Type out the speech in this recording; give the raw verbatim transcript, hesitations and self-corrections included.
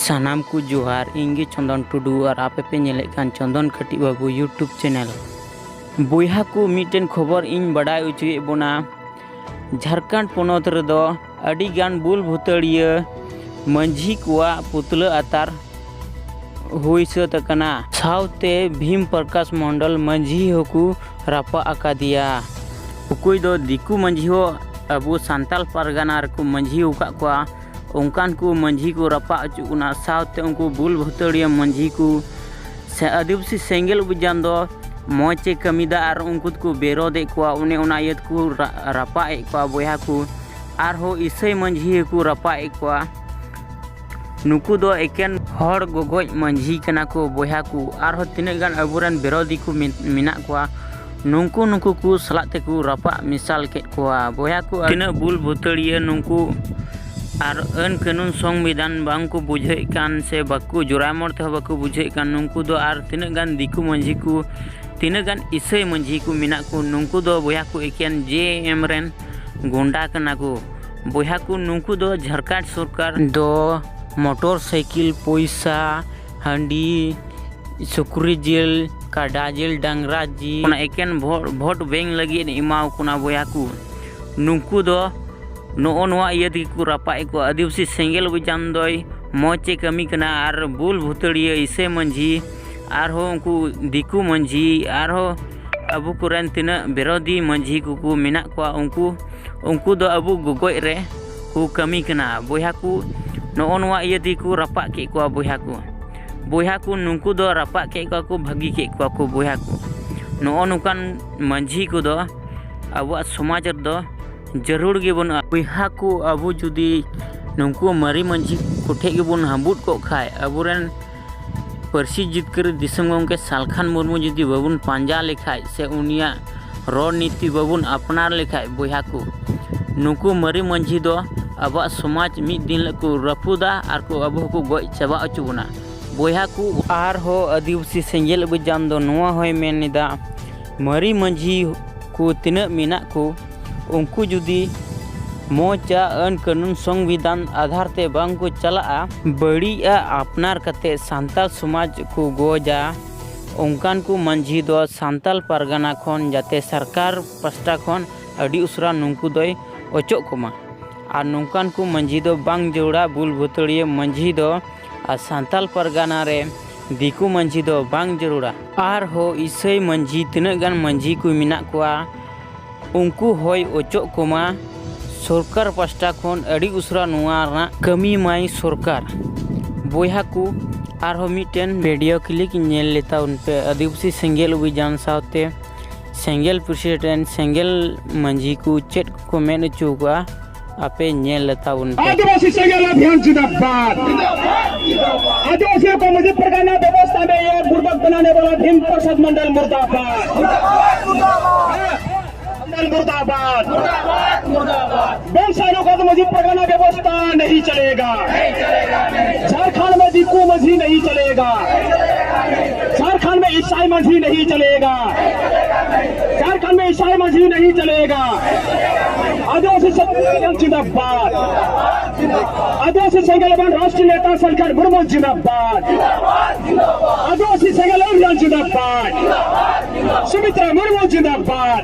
ᱥᱟᱱᱟᱢ ᱠᱚ ᱡᱚᱦᱟᱨ, ᱤᱧ ᱜᱮ ᱪᱚᱱᱫᱚᱱ ᱴᱩᱰᱩ ᱟᱨ ᱟᱯᱮ ᱯᱮ ᱧᱮᱞᱮᱫ ᱠᱟᱱ ᱪᱚᱱᱫᱚᱱ ᱠᱟᱹᱴᱤᱡ ᱵᱟᱹᱵᱩ YouTube channel᱾ ᱵᱚᱭᱦᱟ ᱠᱚ, ᱢᱤᱫᱴᱮᱱ ᱠᱷᱚᱵᱚᱨ ᱤᱧ ᱵᱟᱰᱟᱭ ᱦᱚᱪᱚᱭᱮᱫ ᱵᱚᱱᱟ᱾ ᱡᱷᱟᱲᱠᱷᱚᱸᱰ ᱯᱚᱱᱚᱛ ᱨᱮᱫᱚ ᱟᱹᱰᱤ ᱜᱟᱱ ᱵᱩᱞ ᱵᱷᱩᱛᱟᱹᱲᱤᱭᱟᱹ ᱢᱟᱹᱡᱷᱤ ᱠᱚᱣᱟᱜ ᱯᱩᱛᱞᱟᱹ ᱟᱛᱟᱨ ᱦᱩᱭ ᱥᱟᱹᱛ ᱟᱠᱟᱱᱟ᱾ ᱥᱟᱶᱛᱮ ᱵᱷᱤᱢ ᱯᱨᱚᱠᱟᱥ ᱢᱚᱱᱰᱚᱞ ᱢᱟᱹᱡᱷᱤ ᱦᱚᱸᱠᱚ ᱨᱟᱯᱟᱜ ᱟᱠᱟᱫᱮᱭᱟ᱾ ᱚᱠᱚᱭ ᱫᱚ ᱫᱤᱠᱩ ᱢᱟᱹᱡᱷᱤ ᱦᱚᱸ ᱟᱵᱚ ᱥᱟᱱᱛᱟᱞ ᱯᱟᱨᱜᱟᱱᱟ ᱨᱮᱠᱚ ᱢᱟᱹᱡᱷᱤ ᱟᱠᱟᱫ ᱠᱚᱣᱟ, ᱚᱱᱠᱟᱱ ᱠᱚ ᱢᱟᱹᱡᱷᱤ ᱠᱚ ᱨᱟᱯᱟᱜ ᱦᱚᱪᱚᱜ ᱠᱟᱱᱟ᱾ ᱥᱟᱶᱛᱮ ᱩᱱᱠᱩ ᱵᱩᱞ ᱵᱷᱩᱛᱟᱹᱲᱤᱭᱟᱹ ᱢᱟᱹᱡᱷᱤ ᱠᱚ ᱥᱮ ᱟᱹᱫᱤᱵᱟᱹᱥᱤ ᱥᱮᱸᱜᱮᱞ ᱚᱵᱷᱤᱡᱟᱱ ᱫᱚ ᱢᱚᱡᱽ ᱮ ᱠᱟᱹᱢᱤᱫᱟ ᱟᱨ ᱩᱱᱠᱩ ᱫᱚᱠᱚ ᱵᱤᱨᱳᱫᱮᱫ ᱠᱚᱣᱟ, ᱚᱱᱮ ᱚᱱᱟ ᱤᱭᱟᱹ ᱛᱮᱠᱚ ᱨᱟ-, ᱨᱟᱯᱟᱜ ᱮᱫ ᱠᱚᱣᱟ ᱵᱚᱭᱦᱟ ᱠᱚ᱾ ᱟᱨᱦᱚᱸ ᱤᱥᱟᱹᱭ ᱢᱟᱹᱡᱷᱤ ᱦᱚᱸᱠᱚ ᱨᱟᱯᱟᱜ ᱮᱫ ᱠᱚᱣᱟ᱾ ᱱᱩᱠᱩ ᱫᱚ ᱮᱠᱮᱱ ᱦᱚᱲ ᱜᱚᱜᱚᱡ ᱢᱟᱹᱡᱷᱤ ᱠᱟᱱᱟ ᱠᱚ ᱵᱚᱭᱦᱟ ᱠᱚ᱾ ᱟᱨᱦᱚᱸ ᱛᱤᱱᱟᱹᱜ ᱜᱟᱱ ᱟᱵᱚᱨᱮᱱ ᱵᱤᱨᱳᱫᱷᱤ ᱠᱚ ᱢᱮᱱ-, ᱢᱮᱱᱟᱜ ᱠᱚᱣᱟ, ᱱᱩᱠᱩ ᱱᱩᱠᱩ ᱠᱚ ᱥᱟᱞᱟᱜ ᱛᱮᱠᱚ ᱨᱟᱯᱟᱜ ᱢᱮᱥᱟᱞ ᱠᱮᱫ ᱠᱚᱣᱟ ᱵᱚᱭᱦᱟ ᱠᱚ᱾ ᱟᱨ ᱛᱤᱱᱟᱹᱜ ᱵᱩᱞ ᱵᱷᱩᱛᱟᱹᱲᱤᱭᱟᱹ ᱱᱩᱠᱩ ᱟᱨ ᱟᱹᱱ ᱠᱟᱹᱱᱩᱱ ᱥᱚᱝᱵᱤᱫᱷᱟᱱ ᱵᱟᱝ ᱠᱚ ᱵᱩᱡᱷᱟᱹᱣᱮᱫ ᱠᱟᱱ ᱥᱮ ᱵᱟᱠᱚ ᱡᱳᱨᱟᱢᱚᱨ ᱛᱮᱦᱚᱸ ᱵᱟᱠᱚ ᱵᱩᱡᱷᱟᱹᱣᱮᱫ ᱠᱟᱱ, ᱱᱩᱠᱩ ᱫᱚ ᱟᱨ ᱛᱤᱱᱟᱹᱜ ᱜᱟᱱ ᱫᱤᱠᱩ ᱢᱟᱹᱡᱷᱤ ᱠᱚ, ᱛᱤᱱᱟᱹᱜ ᱜᱟᱱ ᱤᱥᱟᱹᱭ ᱢᱟᱹᱡᱷᱤ ᱠᱚ ᱢᱮᱱᱟᱜ ᱠᱚ, ᱱᱩᱠᱩ ᱫᱚ ᱵᱚᱭᱦᱟ ᱠᱚ ᱮᱠᱮᱱ JM ᱨᱮᱱ ᱜᱚᱸᱰᱟ ᱠᱟᱱᱟ ᱠᱚ᱾ ᱵᱚᱭᱦᱟ ᱠᱚ, ᱱᱩᱠᱩ ᱫᱚ ᱡᱷᱟᱲᱠᱷᱚᱸᱰ ᱥᱚᱨᱠᱟᱨ ᱫᱚ ᱢᱚᱴᱚᱨ ᱥᱟᱭᱠᱮᱞ, ᱯᱚᱭᱥᱟ, ᱦᱟᱺᱰᱤ, ᱥᱩᱠᱨᱤ ᱡᱤᱞ, ᱠᱟᱰᱟ ᱡᱤᱞ, ᱰᱟᱝᱨᱟ ᱡᱤᱞ, ᱚᱱᱟ ᱮᱠᱮᱱ ᱵᱷᱳ-, ᱵᱷᱳᱴ ᱵᱮᱝᱠ ᱞᱟᱹᱜᱤᱫ ᱮᱢᱟᱣ ᱠᱚ ᱠᱟᱱᱟ ᱵᱚᱭᱦᱟ ᱠᱚ᱾ ᱱᱩᱠᱩ ᱫᱚ ᱱᱚᱜᱼᱚ ᱱᱚᱣᱟ ᱤᱭᱟᱹ ᱛᱮᱜᱮ ᱠᱚ ᱨᱟᱯᱟᱜ ᱮᱫ ᱠᱚᱣᱟ᱾ ᱟᱹᱫᱤᱵᱟᱹᱥᱤ ᱥᱮᱸᱜᱮᱞ ᱚᱵᱷᱤᱡᱟᱱ ᱫᱚᱭ ᱢᱚᱡᱽ ᱮ ᱠᱟᱹᱢᱤ ᱠᱟᱱᱟ ᱟᱨ ᱵᱩᱞ ᱵᱷᱩᱛᱟᱹᱲᱤᱭᱟᱹ ᱤᱥᱟᱹᱭ ᱢᱟᱹᱡᱷᱤ, ᱟᱨᱦᱚᱸ ᱩᱱᱠᱩ ᱫᱤᱠᱩ ᱢᱟᱹᱡᱷᱤ, ᱟᱨᱦᱚᱸ ᱟᱵᱚ ᱠᱚᱨᱮᱱ ᱛᱤᱱᱟᱹᱜ ᱵᱤᱨᱳᱫᱷᱤ ᱢᱟᱹᱡᱷᱤ ᱠᱚᱠᱚ ᱢᱮᱱᱟᱜ ᱠᱚᱣᱟ, ᱩᱱᱠᱩ, ᱩᱱᱠᱩ ᱫᱚ ᱟᱵᱚ ᱜᱚᱜᱚᱡ ᱨᱮ ᱠᱚ ᱠᱟᱹᱢᱤ ᱠᱟᱱᱟ ᱵᱚᱭᱦᱟ ᱠᱚ᱾ ᱱᱚᱜᱼᱚ ᱱᱚᱣᱟ ᱤᱭᱟᱹ ᱛᱮᱜᱮ ᱠᱚ ᱨᱟᱯᱟᱜ ᱠᱮᱫ ᱠᱚᱣᱟ ᱵᱚᱭᱦᱟ ᱠᱚ᱾ ᱵᱚᱭᱦᱟ ᱠᱚ, ᱱᱩᱠᱩ ᱫᱚ ᱨᱟᱯᱟᱜ ᱠᱮᱫ ᱠᱚᱣᱟ ᱠᱚ, ᱵᱷᱟᱹᱜᱤ ᱠᱮᱫ ᱠᱚᱣᱟ ᱠᱚ ᱵᱚᱭᱦᱟ ᱠᱚ᱾ ᱱᱚᱜᱼᱚ ᱱᱚᱝᱠᱟᱱ ᱢᱟᱹᱡᱷᱤ ᱠᱚᱫᱚ ᱟᱵᱚᱣᱟᱜ ᱥᱚᱢᱟᱡᱽ ᱨᱮᱫᱚ ᱡᱟᱹᱨᱩᱲ ᱜᱮ ᱵᱟᱹᱱᱩᱜᱼᱟ᱾ ᱵᱚᱭᱦᱟ ᱠᱚ, ᱟᱵᱚ ᱡᱩᱫᱤ ᱱᱩᱠᱩ ᱢᱟᱨᱮ ᱢᱟᱹᱡᱷᱤ ᱠᱚᱴᱷᱮᱡ ᱜᱮᱵᱚᱱ ᱦᱟᱹᱵᱩᱫ ᱠᱚᱜ ᱠᱷᱟᱡ, ᱟᱵᱚᱨᱮᱱ ᱯᱟᱹᱨᱥᱤ ᱡᱤᱛᱠᱟᱹᱨ ᱫᱤᱥᱚᱢ ᱜᱚᱢᱠᱮ ᱥᱟᱞᱠᱷᱟᱱ ᱢᱩᱨᱢᱩ ᱡᱩᱫᱤ ᱵᱟᱵᱚᱱ ᱯᱟᱸᱡᱟ ᱞᱮᱠᱷᱟᱡ ᱥᱮ ᱩᱱᱤᱭᱟᱜ ᱨᱚᱲ ᱱᱤᱛᱤ ᱵᱟᱵᱚᱱ ᱟᱯᱱᱟᱨ ᱞᱮᱠᱷᱟᱡ ᱵᱚᱭᱦᱟ ᱠᱚ, ᱱᱩᱠᱩ ᱢᱟᱨᱮ ᱢᱟᱹᱡᱷᱤ ᱫᱚ ᱟᱵᱚᱣᱟᱜ ᱥᱚᱢᱟᱡᱽ ᱢᱤᱫ ᱫᱤᱱ ᱦᱤᱞᱳᱜ ᱠᱚ ᱨᱟᱹᱯᱩᱫᱟ ᱟᱨ ᱠᱚ ᱟᱵᱚ ᱦᱚᱸᱠᱚ ᱜᱚᱡ ᱪᱟᱵᱟ ᱦᱚᱪᱚ ᱵᱚᱱᱟ᱾ ᱵᱚᱭᱦᱟ ᱠᱚ, ᱟᱨᱦᱚᱸ ᱟᱹᱫᱤᱵᱟᱹᱥᱤ ᱥᱮᱸᱜᱮᱞ ᱚᱵᱷᱤᱡᱟᱱ ᱫᱚ ᱱᱚᱣᱟ ᱦᱚᱸᱭ ᱢᱮᱱ ᱮᱫᱟ, ᱢᱟᱨᱮ ᱢᱟᱹᱡᱷᱤ ᱠᱚ ᱛᱤᱱᱟᱹᱜ ᱢᱮᱱᱟᱜ ᱠᱚ, ᱩᱱᱠᱩ ᱡᱩᱫᱤ ᱢᱚᱡᱽ ᱟᱜ ᱟᱹᱱ ᱠᱟᱹᱱᱩᱱ ᱥᱚᱝᱵᱤᱫᱷᱟᱱ ᱟᱫᱷᱟᱨ ᱛᱮ ᱵᱟᱝ ᱠᱚ ᱪᱟᱞᱟᱜᱼᱟ, ᱵᱟᱹᱲᱤᱡ ᱟᱜ ᱟᱯᱱᱟᱨ ᱠᱟᱛᱮ ᱥᱟᱱᱛᱟᱲ ᱥᱚᱢᱟᱡᱽ ᱠᱚ ᱜᱚᱡᱟ, ᱚᱱᱠᱟᱱ ᱠᱚ ᱢᱟᱹᱡᱷᱤ ᱫᱚ ᱥᱟᱱᱛᱟᱲ ᱯᱟᱨᱜᱟᱱᱟ ᱠᱷᱚᱱ ᱡᱟᱛᱮ ᱥᱚᱨᱠᱟᱨ ᱯᱟᱥᱴᱟ ᱠᱷᱚᱱ ᱟᱹᱰᱤ ᱩᱥᱟᱹᱨᱟ ᱱᱩᱠᱩ ᱫᱚᱭ ᱚᱪᱚᱜ ᱠᱚᱢᱟ᱾ ᱟᱨ ᱱᱚᱝᱠᱟᱱ ᱠᱚ ᱢᱟᱹᱡᱷᱤ ᱫᱚ ᱵᱟᱝ ᱡᱟᱹᱨᱩᱲᱟ, ᱵᱩᱞ ᱵᱷᱟᱹᱛᱟᱹᱲᱤᱭᱟᱹ ᱢᱟᱹᱡᱷᱤ ᱫᱚ ᱟᱨ ᱥᱟᱱᱛᱟᱲ ᱯᱟᱨᱜᱟᱱᱟ ᱨᱮ ᱫᱤᱠᱩ ᱢᱟᱹᱡᱷᱤ ᱫᱚ ᱵᱟᱝ ᱡᱟᱹᱨᱩᱲᱟ᱾ ᱟᱨᱦᱚᱸ ᱤᱥᱟᱹᱭ ᱢᱟᱹᱡᱷᱤ ᱛᱤᱱᱟᱹᱜ ᱜᱟᱱ ᱢᱟᱹᱡᱷᱤ ᱠᱚ ᱢᱮᱱᱟᱜ ᱠᱚᱣᱟ, ᱩᱱᱠᱩ ᱦᱚᱭ ᱚᱪᱚᱜ ᱠᱚᱢᱟ᱾ ᱥᱚᱨᱠᱟᱨ ᱯᱟᱥᱴᱟ ᱠᱷᱚᱱ ᱟᱹᱰᱤ ᱩᱥᱟᱹᱨᱟ ᱱᱚᱣᱟ ᱨᱮᱱᱟᱜ ᱠᱟᱹᱢᱤ ᱢᱟᱭ ᱥᱚᱨᱠᱟᱨ᱾ ᱵᱚᱭᱦᱟ ᱠᱚ, ᱟᱨᱦᱚᱸ ᱢᱤᱫᱴᱮᱱ video clip ᱧᱮᱞ ᱞᱮᱛᱟᱵᱚᱱ ᱯᱮ᱾ ᱟᱹᱫᱤᱵᱟᱹᱥᱤ ᱥᱮᱸᱜᱮᱞ ᱚᱵᱷᱤᱡᱟᱱ ᱥᱟᱶᱛᱮ ᱥᱮᱸᱜᱮᱞ president, ᱥᱮᱸᱜᱮᱞ ᱢᱟᱹᱡᱷᱤ ᱠᱚ ᱪᱮᱫ ᱠᱚ ᱢᱮᱱ ᱦᱚᱪᱚ ᱠᱚᱣᱟ, ᱟᱯᱮ ᱧᱮᱞ ᱞᱮᱛᱟᱵᱚᱱ ᱯᱮ᱾ आदिवासी सेंगेल अभियान जिंदाबाद। आदिवासियों को मजीद परगना व्यवस्था में ये बुड़बक बनाने वाला भीम प्रसाद मंडल मुर्दाबाद। मंडल मुर्दाबाद। बेंसानों का तो मजीद परगना व्यवस्था नहीं चलेगा। झारखंड में दिक्कू मझी नहीं चलेगा। झारखंड में ईसाई मझी नहीं चलेगा। झारखंड में ईसाई मझी नहीं चलेगा। आदिवासी सेंगेल अभियान जिंदाबाद। आदिवासी सेंगेल अभियान राष्ट्रीय नेता संकट मुर्मू जिंदाबाद। आदिवासी सेंगेल अभियान जिंदाबाद। सुमित्रा मुर्मू जिंदाबाद।